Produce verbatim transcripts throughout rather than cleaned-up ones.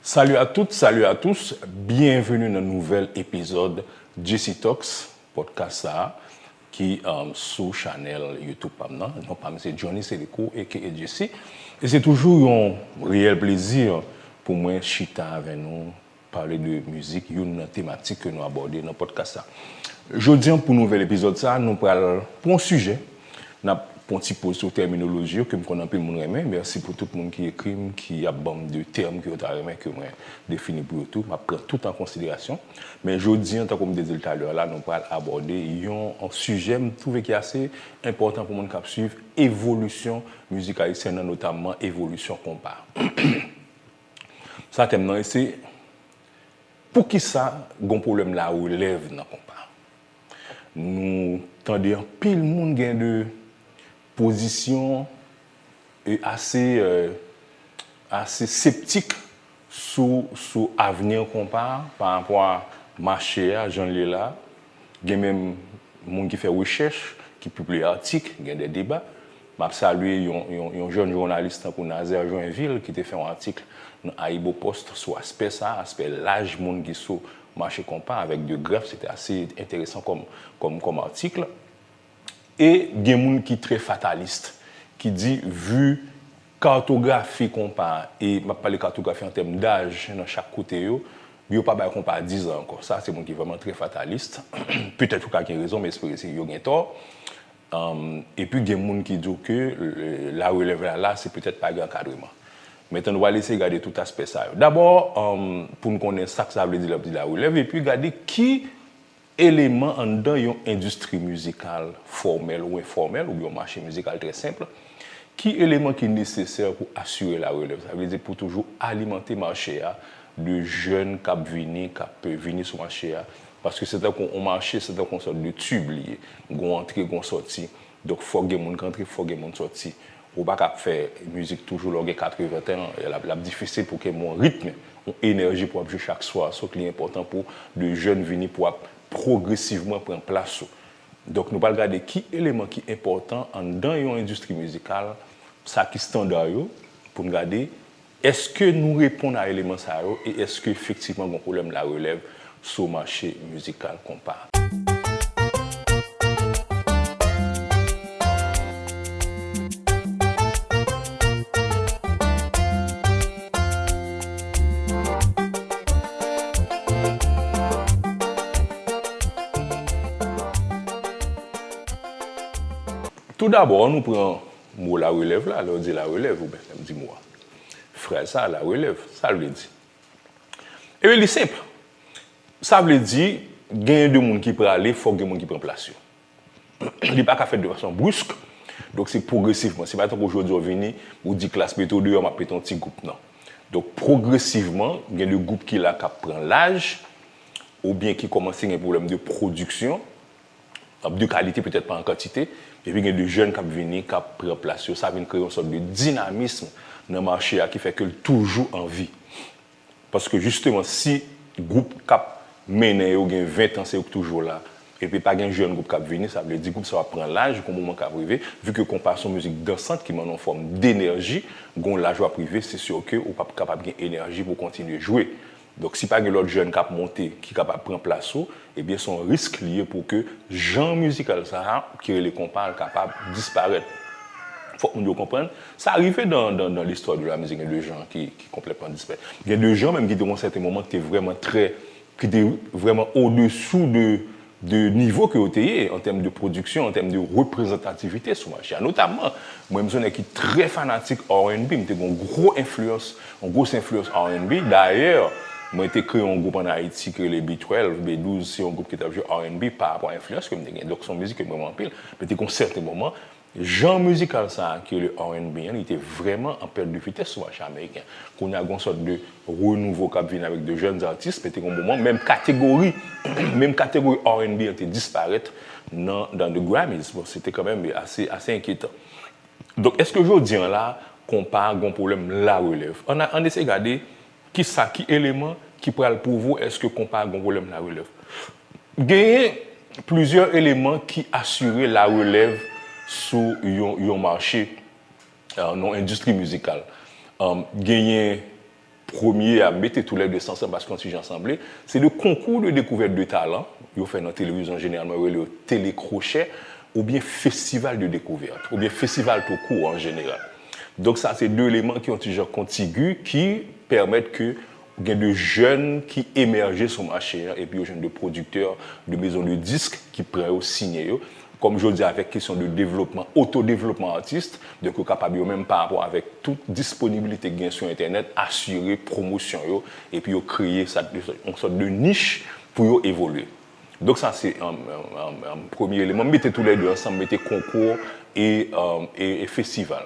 Salut à toutes, salut à tous, byenveni nan nouvèl epizòd J C Talks, podcast sa a, ki um, sou chanèl YouTube pa m nan. Non pa m se Johnny Celicourt, A K A J C. E se toujou yon reyèl plezi pou mwen chita avè nou, pale de mizik, youn nan tematik ke nou abòde nan podcast sa. Jodi an, pou nouvèl epizòd sa, nou pral pran yon sijè. N ap pran ti poz sou tèminoloji yo ke m konn anpil moun renmen. Mèsi pou tout moun ki ekri m, ki ap ban m de tèm ke yo ta renmen ke mwen defini pou yo tou. M ap pran tout an konsiderasyon. Men jodi an, tankou m te di l talè a la, nou pral abòde yon, yon sijè m twouve ki ase enpòtan pou moun k ap swiv evolisyon mizik ayisyèn nan, notamman evolisyon konpa. Sa tèm nan, e se poukisa gon pwoblèm larelèv nan konpa. Nou tande anpil moun gen de pozisyon e ase, e, ase septik sou, sou avni konpa pa rapò a mache a, jan l ye la. Gen menm moun ki fè rechèch, ki pibliye atik, gen de deba. M ap salye yon, yon, yon jèn jounalis tankou Nazaire Joinville ki te fè yon atik nan AyiboPost sou aspè sa, aspè laj moun ki sou mache konpa avèk de graf, se te ase enteresan kòm, kòm, kòm atik. E gen moun ki trè fatalis, ki di, vi kartografi konpa, e m ap pale kartografi an tèm daj nan chak kote yo, yo pa bay konpa diz an ankò. Sa, se moun ki vrèman trè fatalis. Petèt yo ka gen rezon, m espere se yo gen tò. Um, epi gen moun ki di w ke, e, larelèv la, la, se petèt pa gen ankadreman. Mentnan, nou pral eseye gade tout aspè sa yo. Dabò, um, pou n konnen sa k sa vle di lè w ap di larelèv, epi gade ki eleman anndan yon endistri mizikal fòmèl ou enfòmèl, oubyen yon mache mizikal trè senp, ki eleman ki nesesè pou asire larelèv? Sa vle di pou toujou alimante mache a de jèn k ap vini, k ap vini sou mache a. Paske se tankou yon mache, se tankou yon sòt de tib li ye. Gon antre, gon sòti. Donk, fòk gen moun k antre, fòk gen moun sòti. Ou pa ka ap fè mizik toujou lè w gen katreventan an. L ap, l ap difisil pou ke yon ritm, yon enèji pou w ap jwe chak swa. So, li enpòtan pou de jèn vini pou w ap pwogresivman pran plas ou. Donk, nou pral gade ki eleman ki enpòtan anndan yon endistri mizikal, sa ki estanda yo, pou n gade èske nou reponn a eleman sa yo e èske efektivman gen yon pwoblèm larelèv sou mache mizikal konpa? Toudabò, nou pran mo larelèv la, lè w di larelèv, oubyen lè m di mo a. Fraz sa, larelèv, sa l vle di? Ebyen, li senp. Sa vle di, genyen de moun ki prale, fòk gen moun ki pran plas yo. Li pa ka fèt de fason brisk, donk se pwogresivman. Se pa tankou jodi a w vini, ou di klas mete w deyò, m ap mete yon ti gwoup, non. Donk, pwogresivman, gen de gwoup ki la k ap pran laj, oubyen ki kòmanse gen pwoblèm de pwodiksyon, de kalite, petèt pa an kantite, epi gen de jèn k ap vini, k ap pran plas yo. Sa vin kreye yon sòt de dinamis nan mache a ki fè ke l toujou an vi. Paske jisteman, si gwoup k ap mennen yo gen ven tan, se yo k toujou la, epi pa gen jèn gwoup k ap vini, sa vle di gwoup sa yo ap pran laj, gon moman k ap rive, vi ke konpa se yon mizik dansant ki mande yon fòm denèji, gon laj w ap rive, se si ke ou p ap kapab gen enèji pou w kontinye jwe. Donk, si pa gen lòt jèn k ap monte, ki kapab pran plas ou, ebyen, se yon risk li ye pou ke jan mizikal sa a, ki rele konpa, l kapab disparèt. Fòk moun yo konprann, sa rive dans, dans, dans l'histoire de la musique, gen de jan ki, ki konplètman disparèt. Gen de jan menm ki te yon sèten moman ki te vrèman trè, ki te vrèman au-dessous de, de nivo ke yo te ye, an tèm de pwodiksyon, an tèm de reprezantativite sou mache a. Notamman, mwen, m se yon nèg ki trè fanatik R and B, m te gen yon gwo enfliyans, yon gwo enfliyans R and B. Dayè, mwen te kreye yon gwoup ann Ayiti ki rele B twelve, B douz, se yon gwoup ki t ap jwe R and B pa rapò a enfliyans ke m te gen. Donk, se yon mizik ke m renmen anpil. Men te gen yon sèten moman, jan mizikal sa a ki rele R and B an, li te vrèman an pèt de vitès sou mache ameriken. Kounye a, gen yon sòt de renouvo k ap vin avèk de jèn atis, men te gen yon moman, menm kategori, menm kategori R and B an te disparèt nan, dans the Grammys. Bon, se te kanmenm ase, ase enkyetan. Donk, èske jodi an la, konpa gen yon pwoblèm larelèv? Ann, ann eseye gade kisa, ki eleman ki pral pwouve w èske konpa gen yon pwoblèm larelèv. Genyen plizyè eleman ki asire larelèv sou yon, yon mache, e, nan yon endistri mizikal. E, genyen premye a, mete toulède ansanm paske yon ti jan sanble, se de concours de découverte de talent, yo fè nan televizyon, jeneralman yo rele yo tele kwochè, oubyen festival de découverte, oubyen festival tou kou an jeneral. Donk sa se de eleman ki yon ti jan kontigi, ki pèmèt ke gen de jèn ki emèje sou mache an, epi yo jwenn de pwodiktè, de maison de disques ki pran yo, siyen yo. Kòm jodi a, avèk kesyon de devlopman, otodevlopman atis, donk yo kapab yo menm, pa rapò avèk tout disponibilite ki gen sou entènèt, asire pwomosyon yo, epi yo kreye sa, yon sòt de nich pou yo evolye. Donk sa se um, um, um, um, premye eleman. M mete toulède ansanm, mete konkou e, um, e, e festival.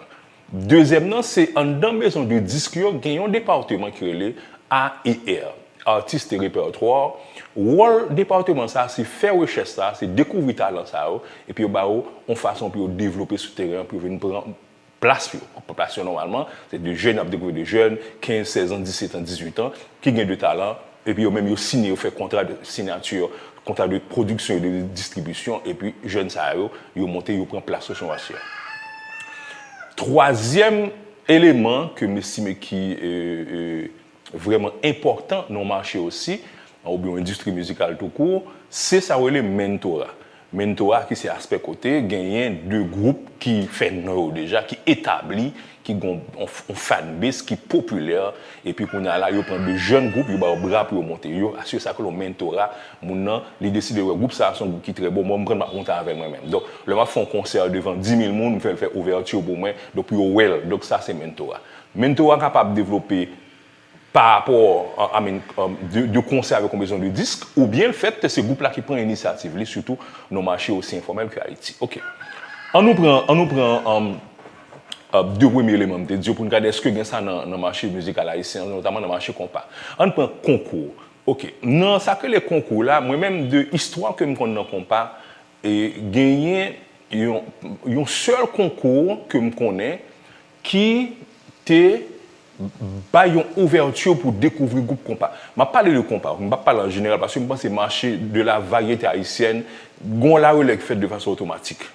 Dezyèm nan, se anndan maison de disques yo, gen yon depatman ki rele A E R, Artiste et Répertoire. Wòl depatman sa, se fè rechèch sa, se dekouvri talan sa yo, epi yo ba yo yon fason pou yo devlope sou teren an, pou yo vin pran plas yo. Pran plas yo nòmalman, se de jèn, y ap dekouvri de jèn, kenz, sèz an, disèt an, dizuit an, ki gen de talan, epi yo menm yo siyen, yo fè kontra de sinati, kontra de pwodiksyon e de distribisyon, epi jèn sa yo, yo monte, yo pran plas yo sou mache a. Twazyèm eleman ke m estime ki e, e, vrèman enpòtan nan yon mache osi, oubyen yon endistri mizikal tou kou, se sa yo rele mentora. Mentora ki se aspè kote genyen de gwoup ki fè non yo deja, ki etabli, ki gen yon, yon fanbase ki popilè, epi kounye a la, yo pran de jèn gwoup, yo ba yo bra pou yo monte. Yo asire sa ke yon mentora, moun nan, li deside wè gwoup sa a se yon gwoup ki trè bon, mwen m pran m ap monte avè l mwen menm. Donk, lè m ap fè yon konsè devan dis mil moun, m fè l fè ouvèti pou mwen, donk pou yo wè l. Donk sa se mentora. Mentora kapab devlope pa rapò, I mean, um, de, de konsè avèk yon maison de disques, oubyen lefèt se gwoup la ki pran inisyativ li, sitou nan mache osi enfòmèl ke Ayiti. Ok. An nou pran, an nou pran um, uh, de premye eleman m te di yo pou n gade èske gen sa nan, nan mache mizikal ayisyen an, notaman nan mache konpa. An n pran konkou. Ok. Nan sa k rele konkou la, mwen menm de istwa ke m konn nan konpa, e genyen yon, yon sèl konkou ke m konnen ki te bay yon ouvèti pou dekouvri gwoup konpa. M ap pale de konpa, m p ap pale an jeneral, paske m panse mache de la varyete ayisyèn, gon la relè ki fèt de fason otomatik.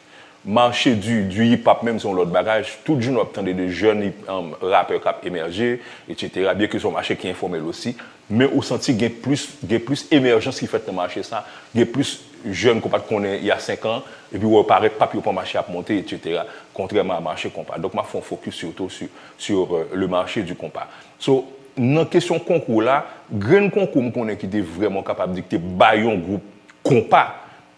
Mache du, du hip hop menm se yon lòt bagay, tout jounen w ap tande de jèn hip, um, rapè k ap emèje, etsetera. Byen ke se yon mache ki enfòmèl osi, men ou santi gen plis, gen plis emèjans ki fèt nan mache sa, gen plis jèn ke w pa t konnen y a senk an, epi w wè yo parèt, pap, yo pran mache ap monte, etsetera. Kontrèman a mache konpa. Donk, m ap fè yon fokis sitou sur, sur, euh, le marché du compas. So, nan kesyon konkou la, grenn konkou m konnen ki te vrèman kapab di ki te bay yon gwoup konpa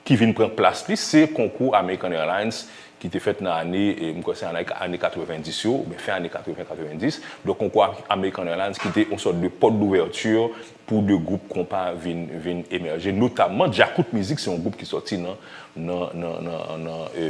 ki vin pran plas li, se konkou American Airlines ki te fèt nan ane, e, m kwè se ane, ane katrevenndis yo, oubyen fen ane katreven, katrevenndis. Donk, konkou American Airlines ki te yon sòt de pòt douvèti pou de gwoup konpa vin, vin emèje, notamman Djakout Mizik, se yon gwoup ki sòti nan, nan, nan, nan, nan, e,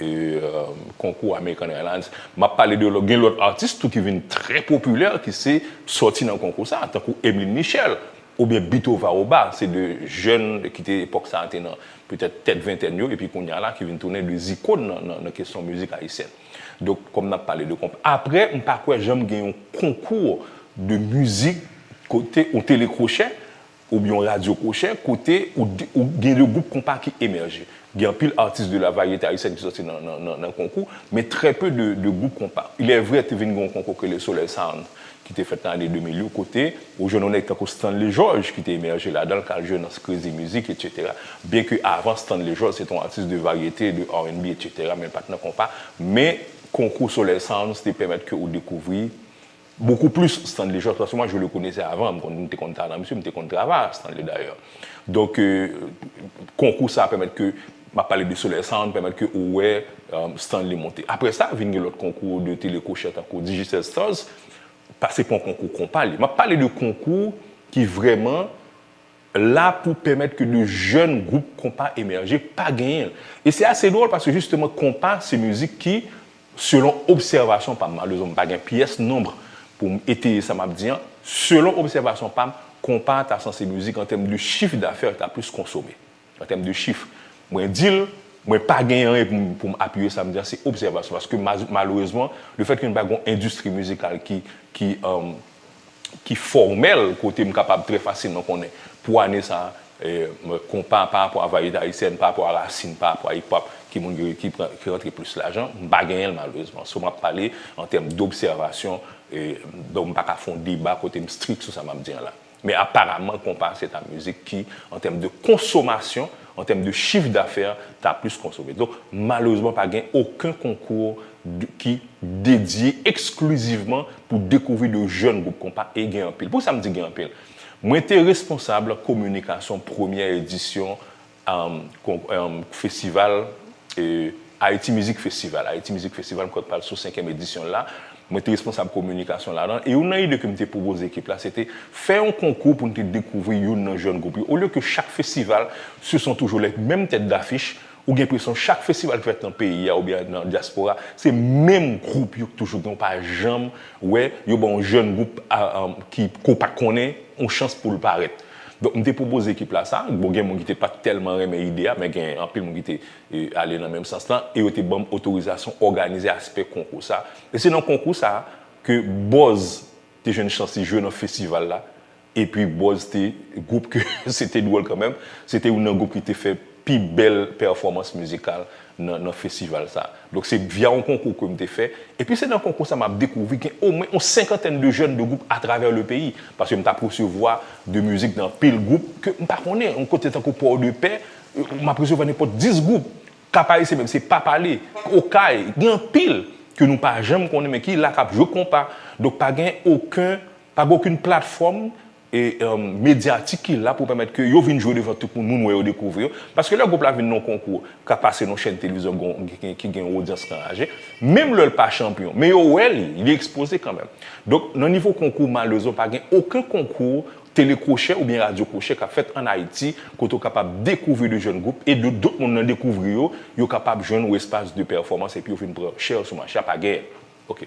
e, e, konkou American Airlines. M ap pale de lò-, gen lòt atis tou ki vin trè popilè, ki se sòti nan konkou sa, tankou Emeline Michel, oubyen Bito Vaoba, se de jèn ki te epòk sa a te nan petèt tèt ventèn yo, epi kounye a la ki vin tounen de zikòn nan, nan, nan kesyon mizik ayisyèn. Donk, kòm n ap pale de konpa. Apre, m pa kwè janm gen yon konkou de mizik kote, yon tele kwochè, oubyen yon radyo kwochè, kote ou, ou gen de gwoup konpa ki emèje. Gen anpil atis de la varyete ayisyèn ki sòti nan, nan, nan, nan konkou, men trè pe de, de gwoup konpa. Il est vrai, te vin gen yon konkou ki rele Soleil Sound, ki te fèt nan ane de mil yo, kote ou jwenn yon nèg tankou Stanley George ki te emèje ladan l, k al jwe nan Crazy Music, etsetera. Byen ke avan Stanley George se te yon atis de varyete, de R and B, etsetera, men l pa t nan konpa. Men konkou Soleil Sounds te pèmèt ke ou dekouvri beaucoup plus Stanley George, paske mwen, je le connaissais avant, m konn, m te konn travay, misye, m te konn travay ak Stanley dayè. Donk, euh, konkou sa a pèmèt ke, m ap pale de Soleil Sound, pèmèt ke ou wè, euh, Stanley monte. Apre sa, vin gen lòt konkou de tele kwochè tankou Digicel Stars, pase pran konkou konpa li. M ap pale de konkou ki vrèman la pou pèmèt ke de jèn gwoup konpa emèje, pa genyen l. E se ase dwòl paske jisteman konpa se mizik ki, selon obsèvasyon pa m, malerezman m pa gen pyès nonb pou m eteye sa m ap di an, selon obsèvasyon pa m, konpa ta sanse mizik an tèm de chif dafè ta plis konsome. An tèm de chif, mwen di l, mwen pa gen anyen pou m, pou m apiye sa m di an, se obsèvasyon. Paske ma-, malerezman, lefètke nou pa gen yon endistri mizikal ki, ki, um, ki fòmèl, kote m kapab trè fasilman konnen pou ane sa a, e, konpa pa rapò a varyete ayisyèn, pa rapò a rasin, pa rapò a hip-hop, ki moun ki, ki, pran- ki rantre plis lajan, m pa genyen l malerezman. So, m ap pale an tèm dobsèvasyon, e, donk m pa ka fè yon deba kote m strik sou sa m ap di an la. Men aparaman, konpa se ta mizik ki, an tèm de konsomasyon, an tèm de chif dafè, ta plis konsome. Donk, malerezman, pa gen okenn konkou de- ki dedye eksklizivman pou dekouvri de jèn gwoup konpa, e gen anpil. Poukisa m di gen anpil? Mwen te responsab kominikasyon premyè edisyon, um, kon- um, festival, e, Haiti Music Festival. Haiti Music Festival, m kwè k pral sou senkyèm edisyon l la. Mwen te responsab kominikasyon ladan. E youn nan ide ke m te pwopoze ekip la, se te fè yon konkou pou n te dekouvri youn nan jèn gwoup yo. Olye ke chak festival, se son toujou lè menm tèt dafich, ou gen enpresyon chak festival ki fèt nan peyi a oubyen nan dyaspora, se menm gwoup yo ki toujou gen, ou pa janm wè yo ba yon jèn gwoup a, a, ki, ke w pa konnen, yon chans pou l parèt. Donk, m te pwopoze ekip la sa. Bon, gen moun ki te pa t tèlman renmen ide a, men gen anpil moun ki te, e, ale nan menm sans lan, e yo te ban m otorizasyon òganize aspè konkou sa. E se nan konkou sa ke Buzz te jwenn chans li jwe nan festival la, epi Buzz te gwoup ke se te dwòl kanmenm, se te youn nan gwoup ki te fè pi bèl pèfòmans mizikal nan, nan festival sa. Donk, se via yon konkou ke m te fè. Epi se nan konkou sa m ap dekouvri gen omwen yon senkantèn de jèn de gwoup atravè le peyi. Paske m t ap resevwa de mizik nan pil gwoup ke m pa konnen. Yon kote tankou Pòdepè, m ap resevwa nenpòt dis gwoup. Kap Ayisyen menm, se pa pale. Okay, gen anpil ke nou pa janm konnen, men ki la k ap jwe konpa. Donk, pa gen okenn, pa gen okenn platfòm e, um, medyatik ki la pou pèmèt ke yo vin jwe devan tout moun, moun wè yo dekouvri yo. Paske lè gwoup la vin nan konkou, k ap pase nan chèn televizyon gon- ki, ki gen yon odyans ki anraje, menm lè l pa chanpyon, men yo wè li, li ekspoze kanmenm. Donk, nan nivo konkou, malerezman, pa gen okenn konkou telekwochè oubyen radyo kwochè k ap fèt ann Ayiti, kote w kapab dekouvri de jèn gwoup e de dòt moun nan dekouvri yo, yo kapab jwenn yon espas de pèfòmans epi yo vin pran chè sou mache a, pa genyen. Ok.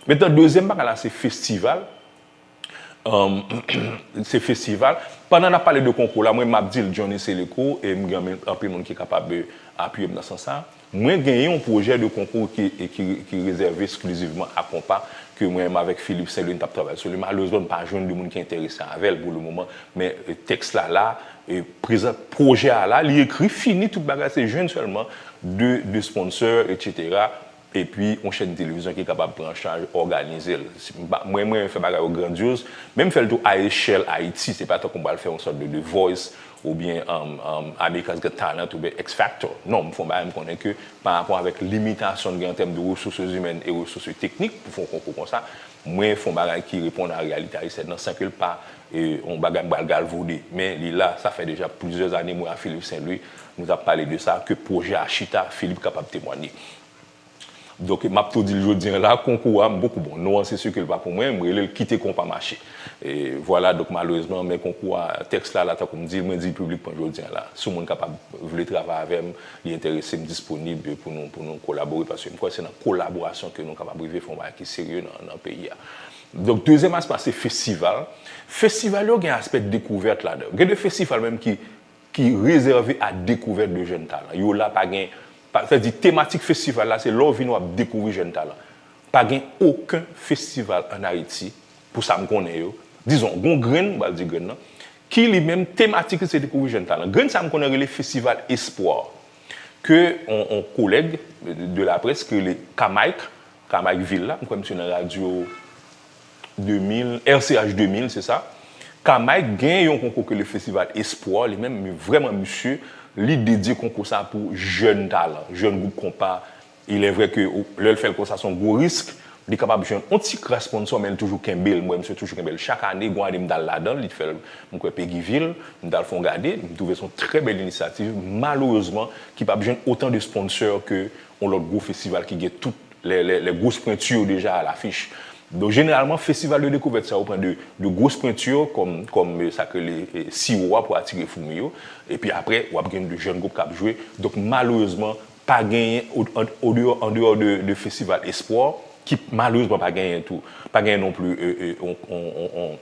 Mentnan, dezyèm bagay la, se festival. Um, se festival. Pandan n ap pale de konkou la, mwen m ap di l, Johnny Seleco, e m gen anpil moun ki kapab, eh, apiye m nan sans sa. Mwen genyen yon pwojè de konkou ki, ki, ki rezève eksklizivman a konpa, ke mwen menm avèk Philippe Saint-Louis n t ap travay sou li. Malerezman, n pa jwenn de moun ki enterese avè l pou le moman, men, eh, tèks la la, e prezan pwojè a la, li ekri, fini, tout bagay, se jwenn sèlman de, de sponsor, etsetera. Epi yon chèn televizyon ki kapab pran an chaj òganize l. Si m pa- Mwen, mwen fè bagay yo grandyoz, men m fè l tou a echèl Ayiti. Se pa tankou m pral fè yon sòt de The Voice oubyen, um, um, America's Got Talent oubyen X Factor. Non, m fè yon bagay m konnen ke pa rapò avèk limitasyon n gen an tèm de ressources humaines e ressources techniques pou fè yon konkou konsa, mwen fè yon bagay ki reponn a reyalite ayisyèn nan san ke l pa, eh, yon bagay m pral galvode. Men li la, sa fè deja plizyè ane mwen ak Philippe Saint-Louis, nou t ap pale de sa, ke pwojè a chita, Philippe kapab temwanye. Donk, m ap tou di l jodi a la, konkou a, m poko bon. Non an, se si ke l pa pou mwen, m rele l kite konpa mache. E vwala, donk, malerezman, men konkou a, tèks la, la, tankou m di l, mwen di l piblikman jodi a la. Si yon moun kapab vle travay avè m, li enterese, m disponib pou nou, pou nou kolabore, paske m kwè se nan kolaborasyon ke nou kapab rive fè yon bagay ki serye nan, nan peyi a. Donk, dezyèm aspè, se festival. Festival yo gen aspè dekouvèt ladan. Gen de festival menm ki ki rezève a dekouvèt de jèn talan. Yo la pa gen, pa- sa di tematik festival la, se lè w vini w ap dekouvri jèn talan. Pa gen okenn festival ann Ayiti, pou sa m konnen yo, dizon, gon grenn, m pral di grenn nan, ki li menm tematik li se dekouvri jèn talan. Grenn sa m konnen rele Festival Espoir, ke on, on kolèg de la près, ke le Kamike, Kamike Vil la, m kwè misye nan radyo de mil, R C H de mil, se sa. Kamike gen yon konkou ke le Festival Espoir, li menm, men vrèman, misye, li dedye konkou sa pou jèn talan, jèn gwoup konpa. Il est vrai ke, o, lè l fè l konsa, se yon gwo risk. Li kapab jwenn yon ti kras sponsor, men l toujou kenbe l. Mwen, misye toujou kenbe l. Chak ane, gon ane m t al ladan l, li t fè l, m kwè, Peguy Ville, m t al fè yon gade, m twouve se yon trè bèl inisyativ. Malerezman, ki p ap jwenn otan de sponsor ke yon lòt gwo festival ki gen tout lè, lè, lè gwo pwenti yo deja a lafich. Donk, jeneralman, festival de dekouvèt sa yo pran de, de gwo pwenti yo kòm, kòm, eh, sa k rele, eh, siwo a pou atire foumi yo. Epi apre, w ap gen de jèn gwoup k ap jwe. Donk, malerezman, pa genyen, o, an, o deyò, an deyò de, de festival Espoir, ki malerezman pa genyen tou, pa genyen non pli, eh, eh, on, on, on, on,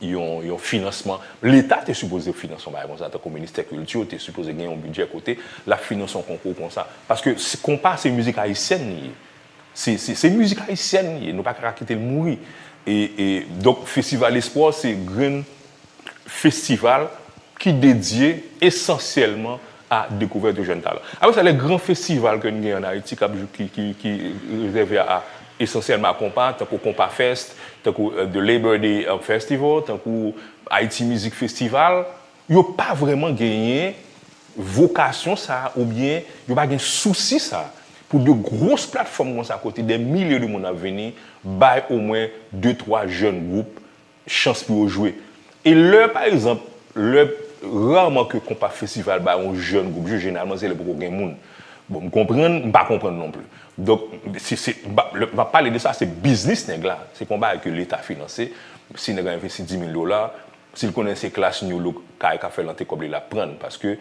yon, yon finansman. Leta te sipoze finanse yon bagay konsa, tankou Ministè Kilti te sipoze gen yon bidjè kote l ap finanse yon konkou konsa. Paske se- konpa se mizik ayisyèn li ye. Se, se, se mizik ayisyèn li ye. Nou pa ka kite l mouri. E, e, donk, Festival Espoir se grenn festival ki dedye esansyèlman a dekouvèt de jèn talan. Apre sa, lè gran festival ke n gen an Ayiti k ap jou- ki, ki, ki rezève a, a esansyèlman a konpa, tankou Konpa Fest, tankou euh, The Labor Day euh, Festival, tankou Haiti Music Festival, yo pa vrèman genyen vokasyon sa a oubyen yo pa gen sousi sa a pou de gwòs platfòm konsa kote dè milye de moun ap vini bay omwen de twa jèn gwoup chans pou yo jwe. E lè, pa egzanp, lè rarman ke konpa festival ba yon jèn gwoup jwe, jeneralman se lè poko gen moun. Bon, m konprann, m pa konprann non pli. Donk, se, se, m pa- lè- m ap pale de sa, se biznis nèg la. Se pa yon bagay ke Leta finanse. Si nèg la envesti dis mil dola, si l konnen se klas New Look kay k ap fè l rante kòb li, l ap pran l, paske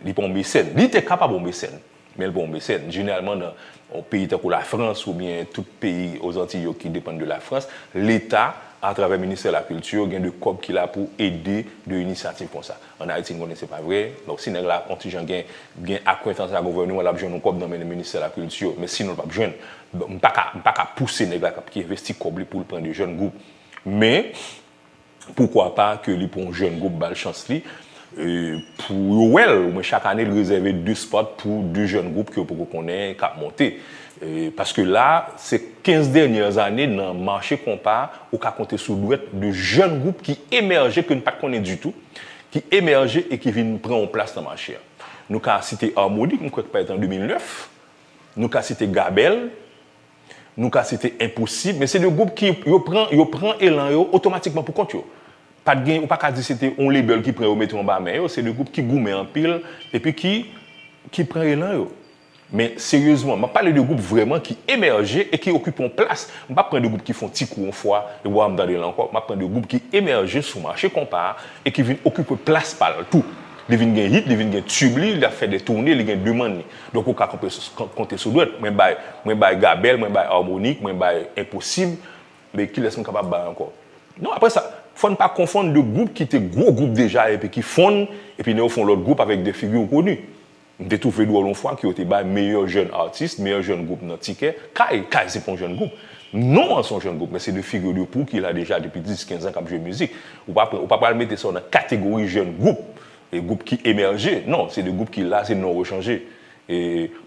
li pa yon mesèn. Li te kapab yon mesèn, men l pa yon mesèn. Jeneralman, nan yon peyi tankou Lafrans oubyen tout peyi Ozantiy yo ki depann de Lafrans, Leta, atravè Ministè Lakilti, gen de kòb ki la pou ede de inisyativ konsa. An Ayiti, n konnen se pa vre. Donk, si nèg la, yon ti jan gen, gen akwentans ak gouvènman, l ap jwenn yon kòb nan men Ministè Lakilti. Men sinon, l p ap jwenn. M pa ka, m pa ka pouse nèg la k ap- ki envesti kòb li pou l pran de jèn gwoup. Men, poukwa pa ke li pran yon jèn gwoup, ba l chans li, euh, pou yo wè l. Oumwen chak ane, li rezève de spot pou de jèn gwoup ke yo poko konnen k ap monte. Euh, paske la, se kenz dènyè ane nan mache konpa, ou ka konte sou dwèt de jèn gwoup ki emèje, ke n pa t konnen ditou, ki emèje e ki vin pran yon plas nan mache a. Nou ka site Armonik, m kwè k parèt an de mil nèf. Nou ka site Gabèl. Nou ka site Enposib, men se de gwoup ki yo pran, yo pran elan yo otomatikman pou kont yo. Pa t gen, ou pa ka di se te yon label ki pran yo mete yo anba men yo, se de gwoup ki goumen anpil epi ki, ki pran elan yo. Men seryezman, m ap pale de gwoup vrèman ki emèje e ki okipe yon plas. M p ap pran de gwoup ki fè yon ti kou yon fwa epi w a m tande l ankò. M ap pran de gwoup ki emèje sou mache konpa a e ki vin okipe plas pa l tou. Li vin gen hit, li vin gen tube li, l ap fè de toune, li gen demann li. Donk ou ka konpe- konte sou dwèt. Mwen bay, mwen bay Gabèl, mwen bay Armonik, mwen bay Enposib. Men kilès m kapab bay ankò? Non, apre sa, fò n pa konfonn de gwoup ki te gwo gwoup deja epi ki fonn, epi nan yo fè yon lòt gwoup avèk de figi koni. M te twouve dwòl yon fwa ke yo te bay meyè jèn atis, meyè jèn gwoup nan tikè. Kay, Kay se pa yon jèn gwoup. Non an se yon jèn gwoup, men se de figi de pou ki la deja depi dis, kenz an k ap jwe mizik. Ou pa pran- ou pa pral mete sa nan kategori jèn gwoup. E gwoup ki emèje. Non, se de gwoup ki la, se non yo chanje. E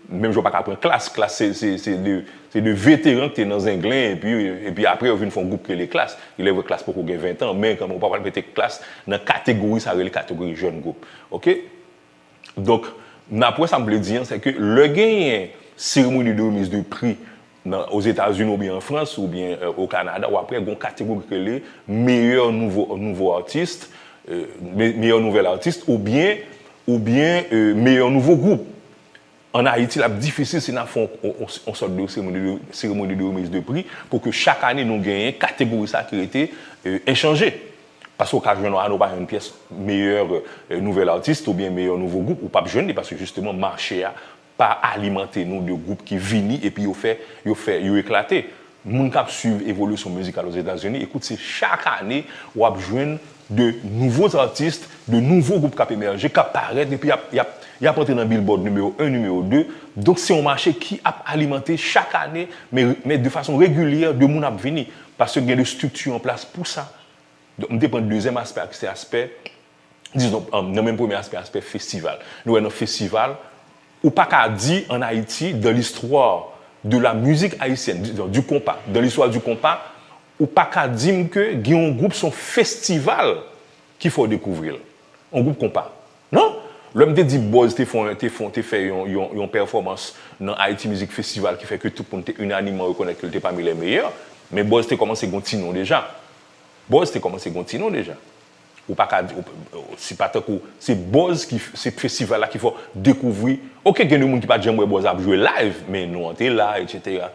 menm jan w pa ka pran Klass, Klass se, se, se de, se de veteran ki te nan Zenglen, epi, epi apre yo vin fè yon gwoup ki rele Klass. Ilèvre Klass poko gen ven tan, men kanmenm ou pa pral mete Klass nan kategori sa rele kategori jèn gwoup. Oke? Donk, n ap wè sa m vle di an, se ke lè genyen seremoni de remiz de pri nan, Ozetazini oubyen an Frans oubyen euh, o Kanada, w ap wè gen yon kategori ki rele meyè nouvo, nouvo artist, euh, me- meyè nouvèl artist oubyen, oubyen euh, meyè nouvo gwoup. An Ayiti, l ap difisil si n ap fè yon, yon, yon sòt de seremoni de, seremoni de remiz de pri pou ke chak ane nou genyen kategori sa ki rete euh, enchanje. Paske w ka jwenn yon ane w pa jwenn pyès meyè euh, nouvèl artist oubyen meyè nouvo gwoup, ou p ap jwenn li paske jisteman mache a pa alimante nou de gwoup ki vini epi yo fè, yo fè, yo eklate. Moun k ap swiv evolisyon mizikal Ozetazini, ekout, se chak ane w ap jwenn de nouvo artis, de nouvo gwoup k ap emèje, k ap parèt, epi y ap, y ap, y ap antre nan Billboard nimewo en, nimewo de. Donk, se yon mache ki ap alimante chak ane, men, men de fason regilyè, de moun ap vini. Paske gen de estrikti an plas pou sa. Donk, m te pran dezyèm aspè a, ki se aspè, dizon, nan menm premye aspè, aspè festival. Nou wè nan festival, ou pa ka di an Ayiti, dans l'histoire de la musique haïtienne, du, du konpa, dans l'histoire du konpa, ou pa ka di m ke gen yon gwoup, se yon festival ki fè w dekouvri l. Yon gwoup konpa. Non? Lè m te di Buzz te fè, te fè, te fè yon, yon, yon pèfòmans nan Haiti Music Festival ki fè ke tout moun te inanimman rekonèt ke l te pami lè meyè, men Buzz te kòmanse gen yon ti non deja. Buzz te kòmanse gen yon ti non deja. Ou pa ka di, ou- se pa tankou, se Buzz ki, se festival la ki fè w dekouvri. Oke, gen de moun ki pa t janm wè Buzz ap jwe live, men non an te la, etsetera.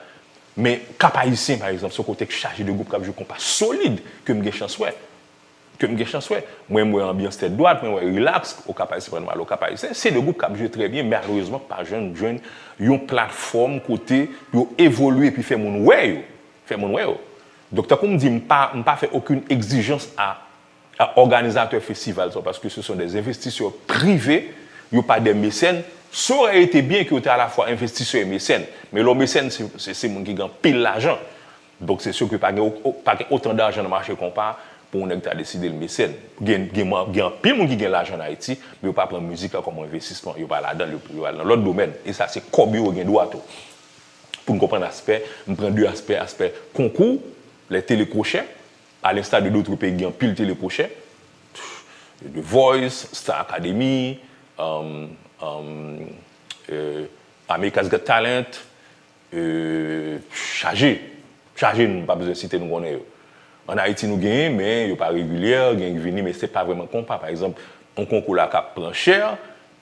Men Cap Haïtien, pa egzanp, se yon kote k chaje de gwoup k ap jwe konpa solid, ke m gen chans wè. Ke m gen chans wè. Mwen, m wè Anbyans Tèt Dwat, mwen wè Relax, o Cap Haïtien, mwen al o Cap Haïtien. Se de gwoup k ap jwe trè byen, malerezman, pa janm jwenn yon platfòm kote yo evolye epi fè moun wè yo. Fè moun wè yo. Donk, tankou m di, m pa, m pa fè okenn egzijans a, a òganizatè festival sa, paske ce sont des investisseurs privés, yo pa des mécènes. Ça aurait été bien ke yo te alafwa envestisè e mesèn. Men lè w mesèn, se, se, se moun ki gen anpil lajan. Donk, se si ke pa gen, o- pa gen otan dajan nan mache konpa pou yon nèg ta deside l mesèn. Gen, gen, gen anpil moun ki gen lajan an Ayiti, men yo pa pran mizik la kòm yon envestisman. Yo pa ladan l, yo, yo al nan lòt domèn. E sa, se kòb yo, yo gen dwa tou. Pou n konprann aspè, m pran de aspè, aspè konkou, les télécrochets, à l'instar de d'autres pays ki gen anpil télécrochet, The Voice, Star Academy, um, um, euh, America's Got Talent, euh, chaje, chaje nou pa bezwen site nou konnen yo. An Ayiti nou genyen, men yo pa regilyè, gen ki vini, men se pa vrèman konpa. Pa egzanp, yon konkou la k ap pran chè,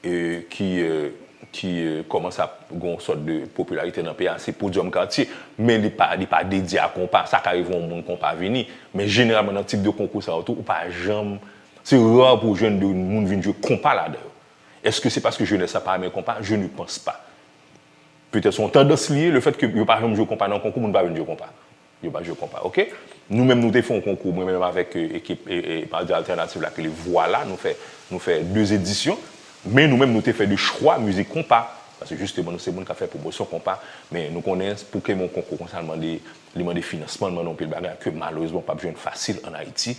e ki, e, ki, e, kòmanse ap gen yon sòt de popilarite nan peyi a, se Podium Quartier. Men li pa, li pa dedye a konpa. Sa ka rive yon moun konpa vini. Men jeneralman, nan tip de konkou sa yo tou, ou pa janm, se ra pou w jwenn de moun vin jwe konpa ladan yo. Èske se paske jenès la pa renmen konpa? Je ne pense pas. Petèt se yon tandans li ye, le fait que yo pa janm jwe konpa nan konkou, moun pa vin jwe konpa. Yo pa jwe konpa, oke? Nou menm, nou te fè yon konkou, mwen menm avèk, e, ekip, e, e, Mardi Alternatif la, ki rele Vwala, nou fè, nou fè de edisyon, men nou menm, nou te fè de chwa mizik konpa, paske jisteman, nou se moun k ap fè pwomosyon konpa, men nou konnen pou kenbe yon konkou konsa, li mande, li mande finansman, li mande yon pil bagay, ke malerezman, w p ap jwenn fasil an Ayiti.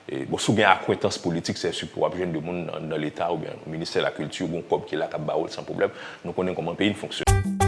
E, bon, si w gen akwentans politik, se si pou w ap jwenn de moun nan, nan Leta oubyen Ministè Lakilti, ou gen yon kòb ki la k ap ba w l san pwoblèm. Nou konnen kòman peyi n fonksyone.